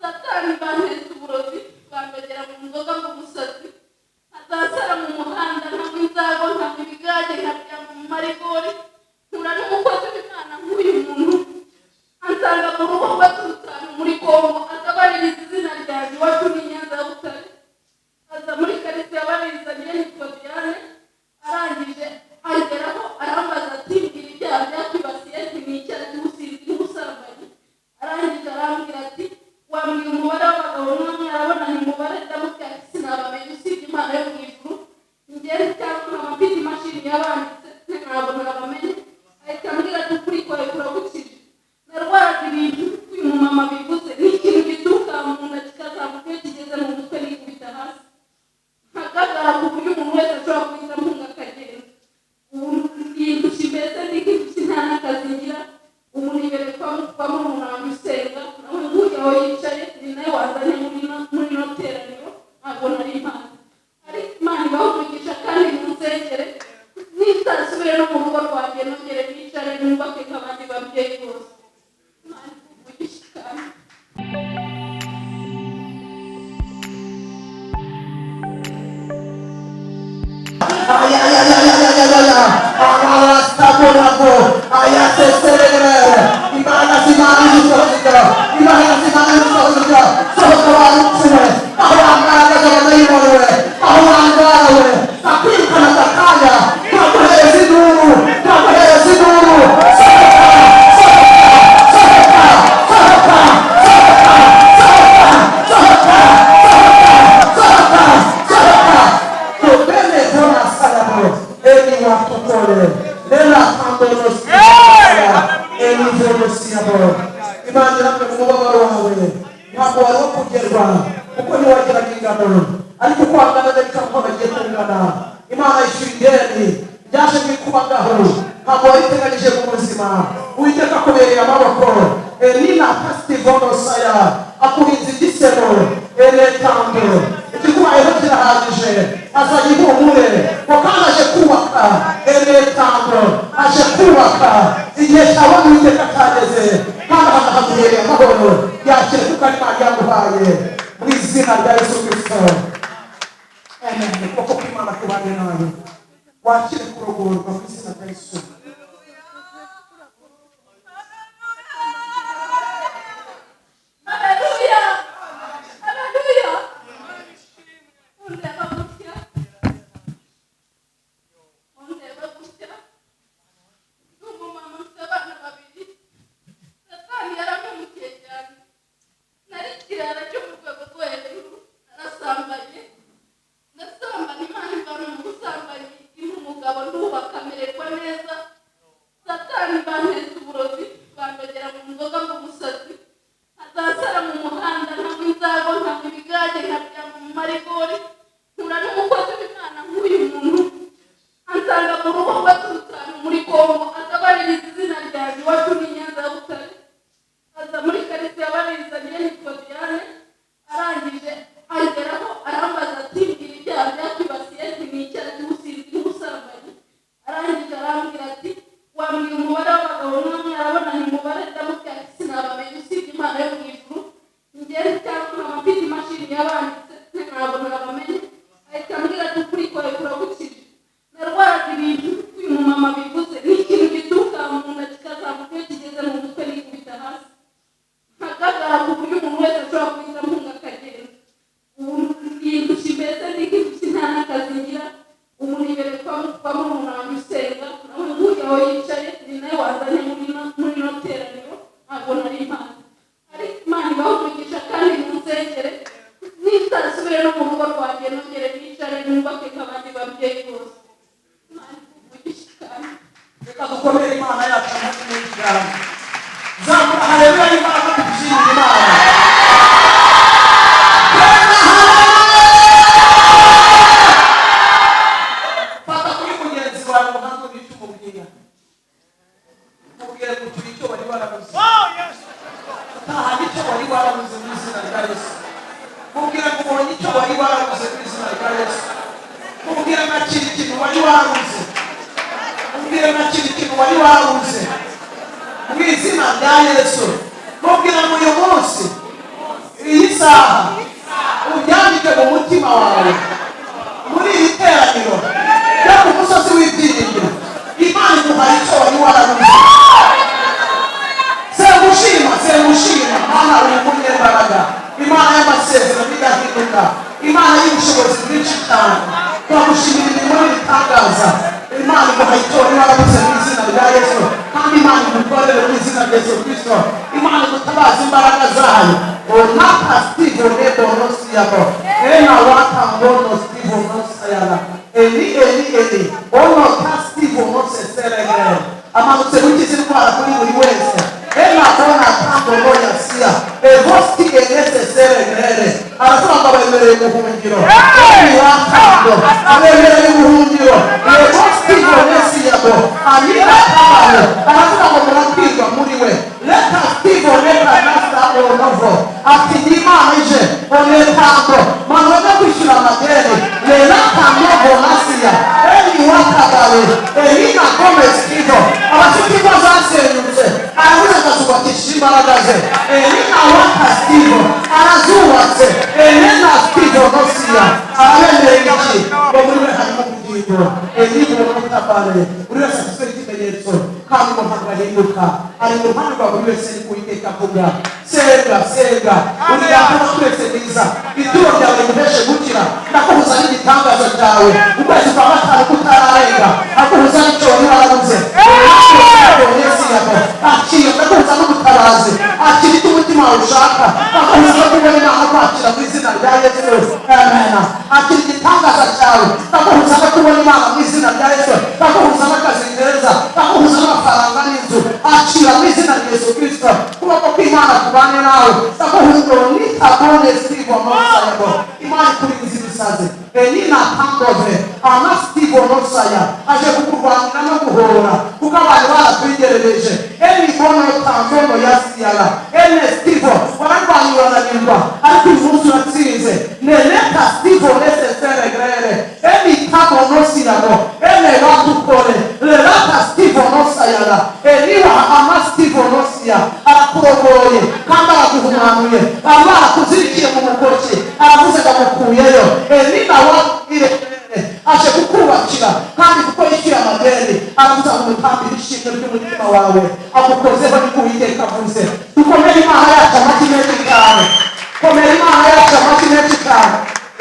Satani banteza uburozi, bandogera mu nzoga mb'umusazi, nkazasara mu muhanda, nkanywa inzago, nkanywa ibigage, nkaryama mu marigori. Mpura n'umukozi w'Imana nk'uyu muntu, ansanga mu rugo rwaturutse ahantu muri Kongo, aza baririza izina ryanjye. Iwacu ni i Nyanza ya Butare. Aza muri karitsiye abaririza, njye nitwa Diane. Arangije angeraho, arambaza ati: "Mbwira ibyaha byakwibasiye." Nti: "Ni icyaha cy'ubusinzi n'ubusambanyi." Arangije arambwira ati: "Wambwira umubare w'abagabo mwe mwarabonanye umubare?" Ndamubwira ati: "Sinabamenya usibye Imana yo mu ijuru, njye cyangwa nkaba mfite imashini yabanditse, ntabwo nabamenye." Ahita ambwira ati: "Ukuri kwawe kuragukije. Narwaraga ibintu uyu mumama bivuze, ni ikintu gituruka mu nda kikazamuka, iyo kigeze mu mutwe nikubita hasi mpagarara, ku buryo umuntu wese ashobora guhita mpunga akagenda. Ubu yindushya mbese ndi nk'indushyi, nta n'akazi ngira. Ubu nibereye kwa murumuna wanjye usenga, nawe nguyu aho yicaye ni nawe wazanye muri ino teraniro. Ntabwo nari mpazi, ariko Imana ibahe umugisha kandi munsengere nizasubire no mu rugo rwanjye, nongere nicare nubake nk'abandi babyeyi bose. Imana ibahe umugisha kandi. Imana z'Imana zisohoka, Imana z'Imana zisohoka, sohoka warupfuwe, aho wangaragaza abadayimoni, aho wangarawe, akwirukana aka kanya, twaguhereza induru, twaguhereza induru, sohoka, sohoka, sohoka, sohoka, sohoka, sohoka, sohoka, sohoka, sohoka. Tobene tona sayabo, eni watokole, lela kambono siyabo, eni vono siyabo. Imana iramwe mu mubabaro wawe, ntabwo wari wo kugerwa kuko ntiwageraga ingano, ariko uko wanganaga bikamuha bagiye kungana. Imana ishyura ideni ryaje kwikubagaho, ntabwo wariteganyije mu buzima. Uwiteka akubereye amaboko, enina pasitivono saya, akurinze igisebo eretando, ikikubayeho kirahagije. Azanye ihumure ngo kandi aje kubaka eretando, aje kubaka. Igihe cyawe Uwiteka cyageze, kandi ahaguhereye amahoro. Yakire kuko ari Imana yaguhaye, mu izina rya Yesu Kirisito, amen. Ukuboko kw'Imana kubane nawe, wakire kurogorwa mu izina rya Yesu. Haleluya! Haleluya! Undeba gutya. Undeba gutya. Ndi umumama, mfite abana babiri. Satani yarampemukiye cyane. Nari ikirara cyo mu rwego rwo hejuru. Narasambanye. Ndasambana, Imana imvana mu busambanyi, impa umugabo, ndubaka, mererwa neza. Satani banteza uburozi, bandogera mu nzoga mb'umusazi, nkazasara mu muhanda, nkanywa inzago, nkanywa ibigage, nkaryama mu marigori. Mpura n'umukozi w'Imana nk'uyu muntu, ansanga mu rugo rwaturutse ahantu muri Kongo, aza baririza izina ryanjye. Iwacu ni i Nyanza ya Butare. Aza muri karitsiye abaririza, njye nitwa Diane. Arangije angeraho, arambaza ati: "Mbwira ibyaha byakwibasiye." Nti: "Ni icyaha cy'ubusinzi n'ubusambanyi." Arangije arambwira ati: "Wambwira umubare w'abagabo mwe mwarabonanye umubare?" Ndamubwira ati: "Sinabamenya usibye Imana yo mu ijuru, njye cyangwa nkaba mfite imashini yabanditse, ntabwo nabamenye." Ahita ambwira ati: "Ukuri kwawe kuragukije. Narwaraga ibintu uyu mumama bivuze, ni ikintu gituruka mu nda kikazamuka, iyo kigeze mu mutwe nikubita hasi mpagarara, ku buryo umuntu wese ashobora guhita mpunga akagenda. Ubu yindushya mbese ndi nk'indushyi, nta n'akazi ngira. Ubu nibereye kwa murumuna wanjye usenga, nawe nguyu aho yicaye ni nawe wazanye muri ino teraniro. Ntabwo nari mpazi, ariko Imana ibahe umugisha kandi munsengere nizasubire no mu rugo rwanjye, nongere nicare nubake nk'abandi babyeyi bose. Imana ibahe umugisha kandi. Reka dukomere Imana yacu amashyi menshi cyane. Zamura haleluya y'Imana, dushimira Imana. Fata kuri mugenzi wawe umuhanga icyo umubwira, mubwire ngo utuye icyo wari warabuze, utahanye icyo wari warabuze mu izina rya Yesu. Mubwire ngo ubonye icyo wari warabuze mu izina rya Yesu. Mubwire ngo akira ikintu wari warabuze. Mubwire ngo akira ikintu wari warabuze mu izina rya Yesu. Mubwire ngo uyu munsi iyi Isaha uryandike mu mutima wawe. Muri iri teraniro ryo ku musozi w'ibyiringiro, Imana iguhaye icyo wari warabuze. Sengushima, sengushima Mana uri umunyembaraga, Imana y'amasezerano idahinduka, Imana y'ubushobozi bwinshi cyane. Turagushimira imirimo n'ibitangaza. Imana iguhaye icyo wari warabuze mu izina rya Yesu, kandi Imana igukorere mu izina rya Yesu Kristo. Imana igutabaza imbaraga zayo. Onata stivo nebonosiyabo ena watangono stivo nosayala eli eli eli onota stivo noseseregere. Amanutse gukiza indwara kuri buri wese. Ena bona tango yasiya evosti eneseseregere. Aravuga ngo abemereye ubuhungiro. Eli watango abemereye ubuhungiro. Evosti onesiyabo amina tabare. Aravuga ngo murakwirwa muri we. Leta stivo leta nasa onovo. Ati Imana ije onetango manwega kwishyura amadeni. Leta novo nasiya eli watabare elina gomez kivo. Abafite ingo zasenyutse aravuze ngo azubakisha imbaraga ze. Elina wata stivo arazubatse. Elena stivo nosiya arabemereye iki ngo muri we harimo ubugingo. Elina watabare buri wese afite ikimenyetso kandi ngo ntabwo ahinduka. Ari mu ruhande rwa buri wese ni Uwiteka avuga. Senga, senga uri data twese mwiza, ituro ryawe riguheshe gukira. Ndakuhuza n'igitangaza cyawe. Ukwezi kwa gatanu kutararenga akuhuza n'icyo wari warabuze. Akira, ndakuhuza n'ubutabazi. Akira icyo umutima wawe ushaka. Ndakuhuza no kubona Imana kwakira mu izina rya Yesu. Amen. Akira igitangaza cyawe. Ndakuhuza no kubona Imana mu izina rya Yesu. Ndakuhuza n'akazi keza. Ndakuhuza n'amafaranga n'inzu. Akira mu izina rya Yesu Kristo. Kuboko kw'Imana kubane nawe. Ndakuhuza nitabone stivo nosayabo. Imana ikurinze ibisazi. Elina tangove anastivo nosaya aje kukurwanira no guhora kuko abantu baratwigerereje. Eli bono tangono yasiyala ene stivo wararwanye urananirwa, ariko uyu munsi uratsinze. Neleta stivo neseseregrere eli tabo nosiyabo ene watukore lelata stivo nosayala eliwa amastivo nosiya. Arakurogoye kandi araguhumanuye. Bari barakuzirikiye mu mukoki, aravuze ngo amukuyeyo. Elina wa iregrere aje kukubakira kandi kuko yishyuye amadeni. Aravuze ngo umutambire ishimwe ry'umutima wawe amukozeho niko Uwiteka avuze. Dukomere Imana yacu amashyi menshi cyane. Komera Imana yacu amashyi menshi cyane.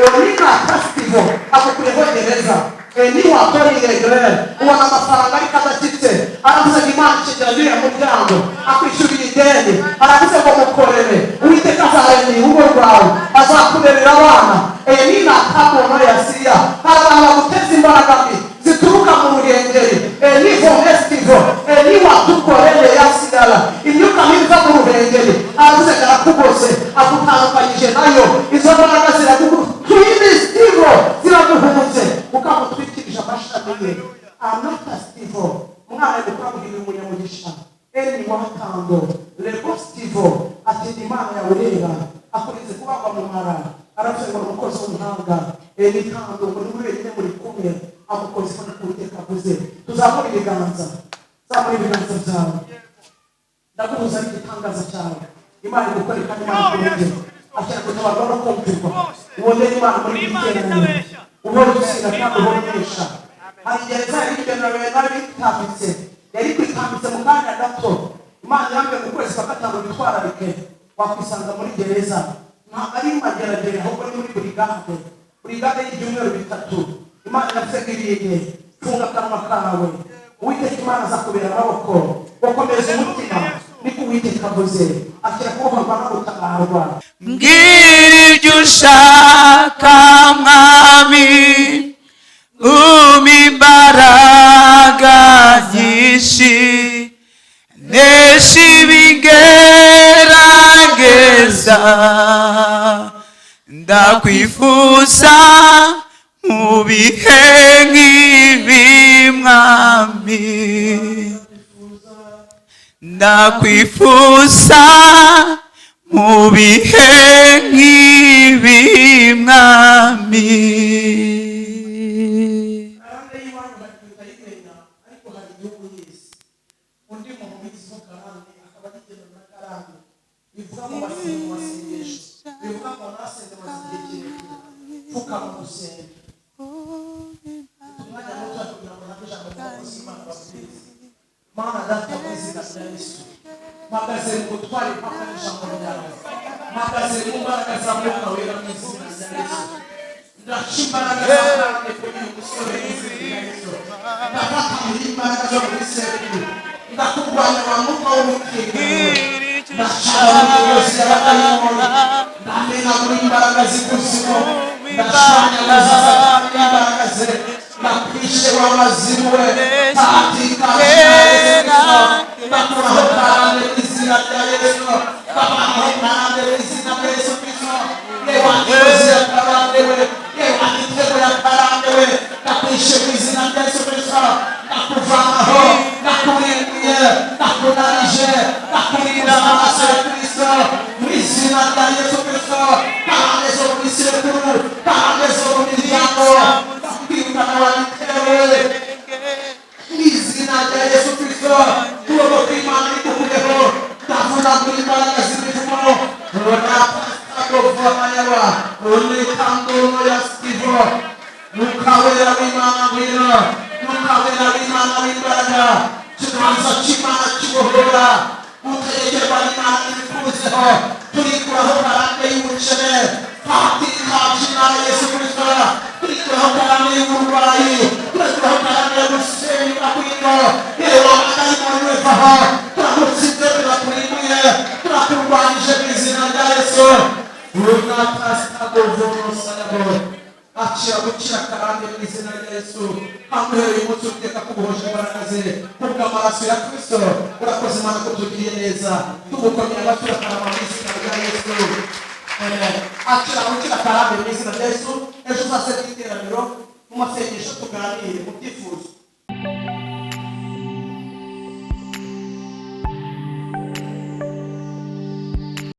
Elina tastivo amukuyeho gereza. Eli watori iregrere ubona amafaranga ariko adashyitse. Aravuze ngo Imana ishingira uriya muryango akwishyurira ideni. Aravuze ngo mukorere Uwiteka azaremera urugo rwawe, azakurerera abana. Elina tabono yasiya. Hari abantu baguteza imbaraga mbi zituruka mu ruhengeri. Elivo estivo eli watukorere yasigara. Imyuka mibi iva mu ruhengeri aravuze ngo arakugose agutandukanyije nayo. Izo mbaraga ziraguhunze, ziraguhunze ukamutwikirije amashami ye. Anata stivo umwana ari gukora muhira umunyamugisha. Eli watango lego stivo ati Imana yawe ureba akurinze kubagwa mu mara. Aravuze ngo umukozi w'umuhanga. Eli tango ngo ni wenyine muri kumwe amukozi ko Uwiteka avuze. Tuzamura ibiganza, zamura ibiganza byawe. Ndaguhuza n'igitangaza cyawe. Imana igukore kandi Imana ikurengere. Akira gutabarwa no kumvirwa. Ubone Imana muri iri teraniro. Ubone utsinda kandi ubone unesha. Hari gereza yari igenewe nabi itambitse, yari kwitambitse mu kanya gato. Imana yambwiye mu kwezi kwa gatanu witwararike, wakwisanga muri gereza. Ntabwo ari mageragere, ahubwo ni muri burigade. Burigade y'ibyumweru 3. Imana iravuze ngo ibinye funga akanwa kawe. Uwiteka Imana azakubera amaboko, ukomeza umutima niko Uwiteka avuze. Akira kubohorwa no gutabarwa. Mbwira ibyo ushaka Mwami, umpa imbaraga nyinshi, nesha ibigerageza. Ndakwifuza mu bihe nk'ibi Mwami, ndakwifuza mu bihe nk'ibi Mwami. Karande y'iwanyu bari kuyimenya, ariko hari igihugu yese undi muntu wiziho karande akaba agigendana na karande. Bivuga ngo basenga mu masengesho, bivuga ngo Pfukama dusenge. Umwanya muto kugira ngo ntabwo ijambo ry'abakozi Imana babwirize. Mana Data, mu izina rya Yesu, mpagaze mu butware mpaka n'ijambo ryawe, mpagaze mu mbaraga za Mwuka Wera mu izina rya Yesu. Ndaca imbaraga za karande kuri uyu musore mu izina rya Yesu. Ndabakamura imbaraga zo muri sekuru. Ndakurwanya wa mwuka w'umutingano. Ndacana imigozi y'abadayimoni. Ndamenagura imbaraga z'ikuzimu. Ndashanyaguza Satani n'imbaraga ze. Ndakwishe wa mazimu we. Katika jina la Yesu Kristo. Ndakuraho karande mu izina rya Yesu. Ndavanaho karande mu izina rya Yesu Kristo. Yewe imigozi ya karande we. Yewe imitego ya karande we. Ndakwishe mu izina rya Yesu Kristo. Ndakuvanaho. Ndakurindiye. Ndakunarije. Ndakurinda amaraso ya Kristo. Mu izina rya Yesu Kristo. Karande zo mu isekuru. Karande zo mu miryango. Ndakwirukana wa bitewe. Mu izina rya Yesu Kristo. Ukuboko kw'Imana nikukureho. Ndavunagura imbaraga z'imivumo. Rapasitagovomayawa. Ulikandono ya Stivo. Mwuka Wera w'Imana ngwino. Mwuka Wera w'Imana w'imbaraga. Ikiganza cy'Imana kibohora. Utegekerwa n'Imana n'ibikuzeho. Turikuraho karande y'ubukene. Katika jina la Yesu Kristo. Turikuraho karande y'uburwayi. Turikuraho karande yo gusenyuka kw'ingo. Yewe abadayimoni wevaho. Turagutsinze, turakurimbuye. Turakurwanyije mu izina rya Yesu. Unapastagovonosayabo. Akira gukira karande mu izina rya Yesu. Kandi uhereye umunsi Uwiteka kubohoje imbaraga ze kubw'amaraso ya Kristo. Urakoze Imana ko tugiriye neza. Tugukomera amashyi, urakarama mu izina rya Yesu. Amen. Akira gukira karande mu izina rya Yesu. Ejo uzase mu iteraniro mu masengesho tuganire mu byifuzo.